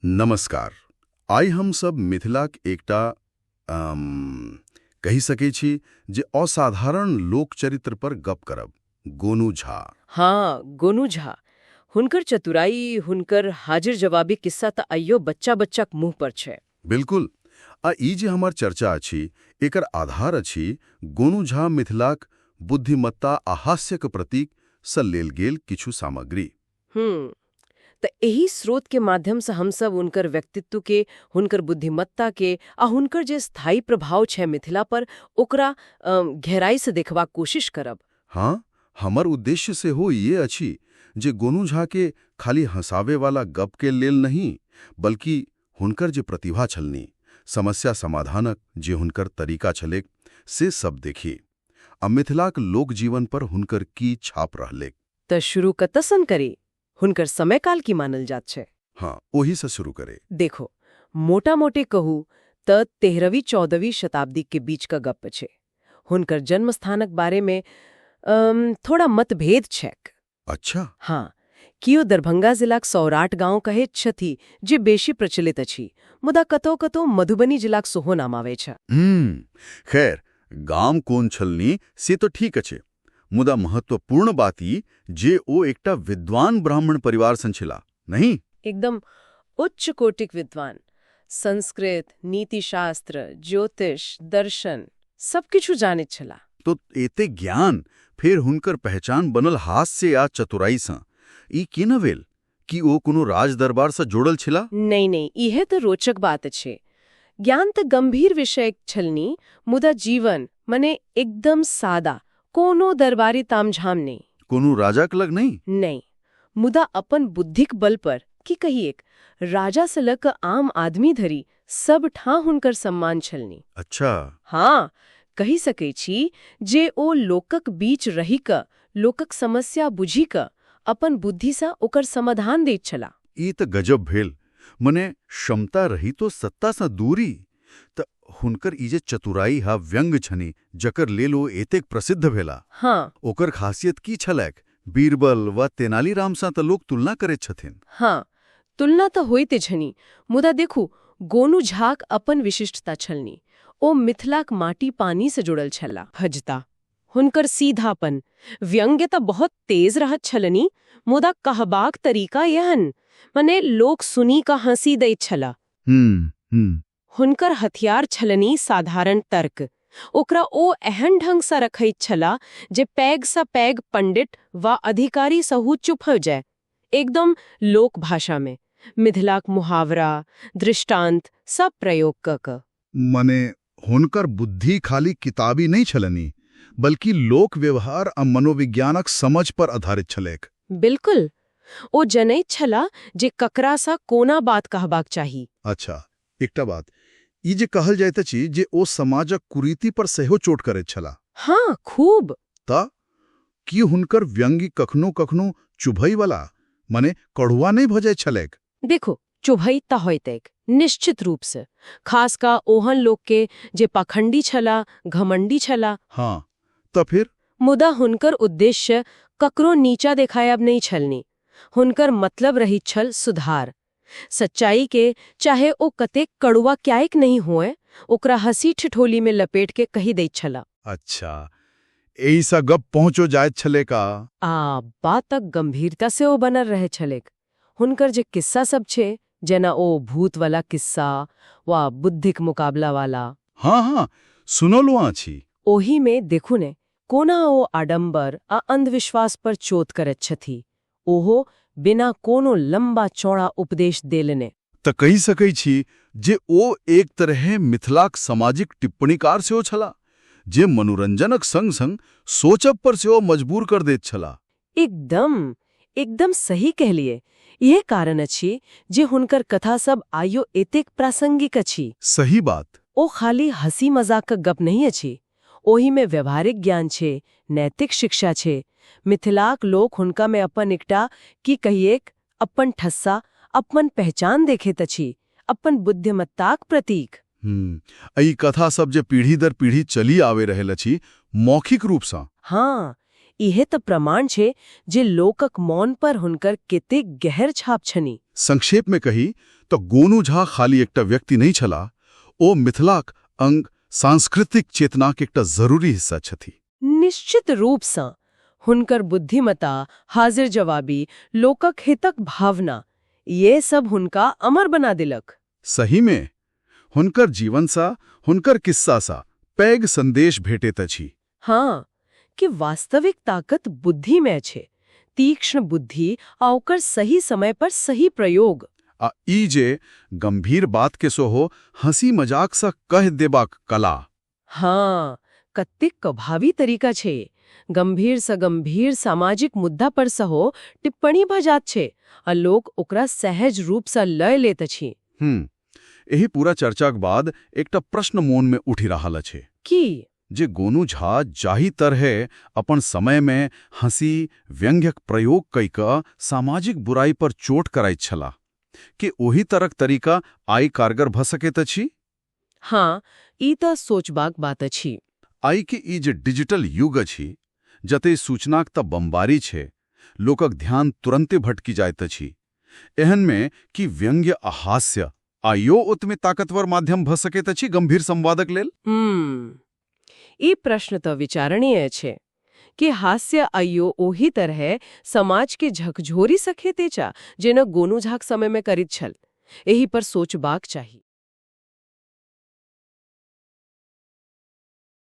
नमस्कार। आइ हम सब मिथिलाक एकटा कहि सकै छी जे असाधारण लोक चरित्र पर गप करब, गोनू झा। हाँ, गोनू झा। हुनकर चतुराई, हुनकर हाजिर जवाबी किस्सा तऽ आइयो बच्चा बच्चाक मुंह पर छै। बिल्कुल। आ ई जे हमर चर्चा अछि, एकर आधार अछि गोनू झा मिथिलाक बुद्धिमत्ता आ हास्यक प्रतीक सँ लेल गेल किछु सामग्री। तऽ एहि स्रोत के माध्यम से हमसब हुनकर व्यक्तित्व के, हुनकर बुद्धिमत्ता के आ हुनकर जे स्थायी प्रभाव छै मिथिला पर, ओकरा गहराई से देखबाक कोशिश करब। हाँ, हमर उद्देश्य सेहो ये अछि जे गोनू झा के खाली हंसावे वाला गप के लेल नहीं, बल्कि हुनकर जे प्रतिभा छलनी, समस्या समाधानक जे हुनकर तरीका छलैक, से सब देखी आ मिथिलाक लोक जीवन पर हुनकर की छाप रहलैक। तऽ शुरू कतऽ करी? हुनकर समयकाल की मानल जात छै? हाँ, ओही से शुरू करे। देखो, मोटा मोटे कहू तऽ 13वीं 14वीं शताब्दी के बीच का गप्प छै। हुनकर जन्म स्थानक बारे में थोड़ा मतभेद छैक। अच्छा। हाँ, कियो दरभंगा जिलाक सौराठ गांव कहैत छथि, जे बेसी प्रचलित अछि, मुदा कतौ कतौ मधुबनी जिलाक सेहो नाम आबै छै। खैर, गाम कोन छलनी से तो ठीक अछि, मुदा महत्वपूर्ण बात ई जे ओ एकटा विद्वान ब्राह्मण परिवार सन छला, नहीं? एकदम उच्च कोटिक विद्वान। संस्कृत, नीतिशास्त्र, ज्योतिष, दर्शन सब किछु जानैत छला। तो एते ज्ञान, फेर हुनकर पहचान बनल हास्य आ चतुराई सँ, ई केना भेल? कि ओ कोनो राज दरबार सँ जुड़ल छला? नहीं नहीं, इहे तऽ रोचक बात छै। ज्ञान तऽ गंभीर विषय छलनी, मुदा जीवन मने एकदम सादा, कोनो दरबारी तामझाम नहीं। कोनो राजाक लग नहीं? नहीं, मुदा अपन बुद्धिक बल पर की कहिएक, राजा से लऽ कऽ आम आदमी धरि सब ठाँ हुनकर सम्मान छलनी। अच्छा। हाँ, कहि सकै छी जे ओ लोकक बीच रहि कऽ, लोकक समस्या बुझि कऽ अपन बुद्धिसँ ओकर समाधान दैत छला। ई तऽ गजब भेल। मने क्षमता रही तो सत्ता सँ दूरी। तऽ हुनकर ई जे चतुराई हा व्यंग्य छनि, जकर लेल ओ एतेक प्रसिद्ध भेला, ओकर खासियत की छलैक? बीरबल वा तेनालीराम सँ तऽ लोक तुलना करैत छथिन। हाँ, तुलना तऽ होइते छनि, मुदा देखू, गोनू झाक अपन विशिष्टता छलनी। ओ मिथिलाक माटी पानी से जुड़ल छला। भजता हुनकर सीधापन, व्यंग्य तऽ बहुत तेज रहत छलनी, मुदा कहबाक तरीका एहन, मने लोक सुनी कऽ हंसी दैत छला। हम्म हम्म हुनकर हथियार छलनी साधारण तर्क। ओकरा ओ एहन ढंग सँ रखैत छला जे पैघ सँ पैघ पंडित वा अधिकारी सहू चुप हो जाय। एकदम लोक भाषा में मिथिलाक मुहावरा, दृष्टांत सब प्रयोग क कऽ। मने हुनकर बुद्धि खाली किताबी नहीं छलनि, बल्कि लोक व्यवहार आ मनोविज्ञानक समझ पर आधारित छलैक। बिल्कुल। ओ जनैत छला जे ककरा सँ कोना बात कहबाक चाही। अच्छा, एकटा बात, ई जे कहल जाइत अछि जे ओ समाजक कुरीति पर सेहो चोट करैत छला। हाँ, खूब। त की हुनकर व्यंग्य कखनो कखनो चुभई वाला, मने कड़ुआ नहीं भऽ जाइत छलैक? देखो, चुभई तऽ होइतैक निश्चित रूप से, खास का ओहन लोक के जे पाखंडी छला, घमंडी छला। हाँ, तऽ फिर? मुदा हुनकर उद्देश्य ककरो नीचा देखायब नहीं छलनी। हुनकर मतलब रही छल सुधार। सच्चाई के, चाहे ओ कतेक कड़ुआ क्याक नहीं हुए, ओकरा हंसी ठिठोली में लपेट के कही दैत छला। अच्छा, एहिसँ गप पहुँचो जाइत छलै का? आ बातक गंभीरता से ओ बनल रहे छलैक। हुनकर जे किस्सा सब छै, जेना ओ भूत वाला किस्सा वा बुद्धिक मुकाबला वाला। हाँ हाँ, सुनलहुँ अछि। ओही में देखू ने, कोना ओ आडंबर आ अंधविश्वास पर चोट करैत छथि, ओहो बिना कोनो लंबा चौड़ा उपदेश देलने। तऽ कहि सकै छी जे ओ एक तरहे मिथिलाक सामाजिक टिप्पणीकार सेहो छला, जे मनोरंजनक संग संग सोचब पर सेहो मजबूर कर दैत छला। एकदम एकदम सही कहलिए। यह कारण अछि जे हुनकर कथा सब आइयो एतेक प्रासंगिक अछि। सही बात। ओ खाली हंसी मजाकक गप नहीं अछि, ओही में व्यवहारिक ज्ञान छै, नैतिक शिक्षा छै। मिथिलाक लोक हुनका में अपन एकटा की कहिएक, अपन ठस्सा, अपन पहचान देखैत अछि, अपन बुद्धिमत्ताक प्रतीक। ई कथा सब जे पीढ़ी दर पीढ़ी चली आबि रहल अछि मौखिक रूपसँ। हाँ, इहे तऽ प्रमाण छै जे लोकक मौन पर हुनकर कतेक गहर छाप छनि। संक्षेप में कही तऽ गोनू झा खाली एकटा व्यक्ति नहि छलाह, ओ मिथिलाक अंग सांस्कृतिक चेतनाक एकटा जरूरी हिस्सा छथि। निश्चित रूपसँ। हुनकर बुद्धिमता, हाजिर जवाबी, लोकक हितक भावना, ये सब हुनका अमर बना देलक। सहीमे हुनकर जीवनसँ, हुनकर किस्सासँ पैघ संदेश भेटैत अछि। हाँ, कि वास्तविक ताकत बुद्धिमे छै, तीक्ष्ण बुद्धि आ ओकर सही समय पर सही प्रयोग। आ ई जे गंभीर बात के सेहो हंसी मजाकसँ कहि देबाक कला। हाँ, कतेक प्रभावी तरीका छै। गंभीर सँ गंभीर सामाजिक मुद्दा पर सेहो टिप्पणी भऽ जात छै आ लोक ओकरा सहज रूपसँ लय लेत अछि। एहि पूरा चर्चाक बाद एकटा प्रश्न मोनमे उठि रहल अछि। की? जे गोनू झा जाहि तरहे अपन समयमे हंसी व्यंग्यक प्रयोग कय कऽ सामाजिक बुराइ पर चोट करैत छलाह, कि ओही तरहक तरीका आइ कारगर भऽ सकैत अछि? हाँ, ई तऽ सोचबाक बात अछि। आइ के ई जे डिजिटल युग अछि, जतय सूचनाक तऽ बमबारी छै, लोकक ध्यान तुरंते भटकि जाइत अछि, एहनमे कि व्यंग्य आ हास्य आइयो ओतमे ताकतवर माध्यम भऽ सकैत अछि गंभीर संवादक लेल? ई प्रश्न तऽ विचारणीय छै कि हास्य आइयो ओही तरह समाज के झकझोरि सकैत अछि जेना गोनू झाक समय मे करैत छल। एहि पर सोचबाक चाही।